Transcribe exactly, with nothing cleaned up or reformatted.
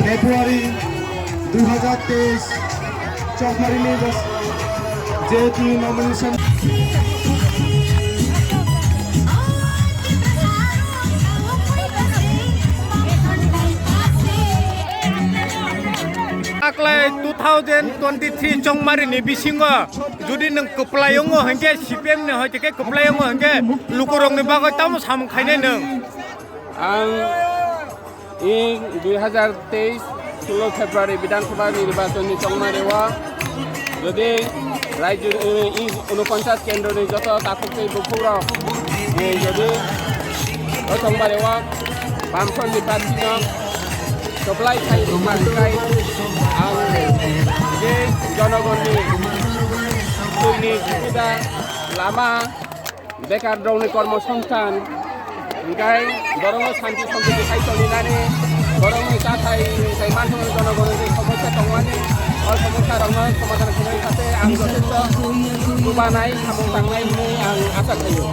February dui hazar teis, Chokmarini J T nomination. Aklai two thousand twenty-three Chongmari ni bisingo jodi nwng kwplai wngo hinkhe, C P M ni hoi tike kwplai wngo hinkhe, lukurokni bagwi tamo samung khainai nwng? Ang in dui hazar teis sulo February Bidhan Sabha nirbachon ni Chongmari o jodi rajyo, eh, in unoponchas kendro ni joto takhuk tei bukhuk rok, eh, jodi o Chongmari o Bamfront ni party no supply khai rwkha hinkhe ang je jonogonni twi ni subida lama bekar rokni kormo songsthan, hinkhe borokno santi sompoti khai tongwinani, borokni chathai tei manthokni jonogononi je somosya tongmani, o somosya rokno somadhan khainai khe ang jothesto chubanai samung tangnai hinwi ang acha khlaio.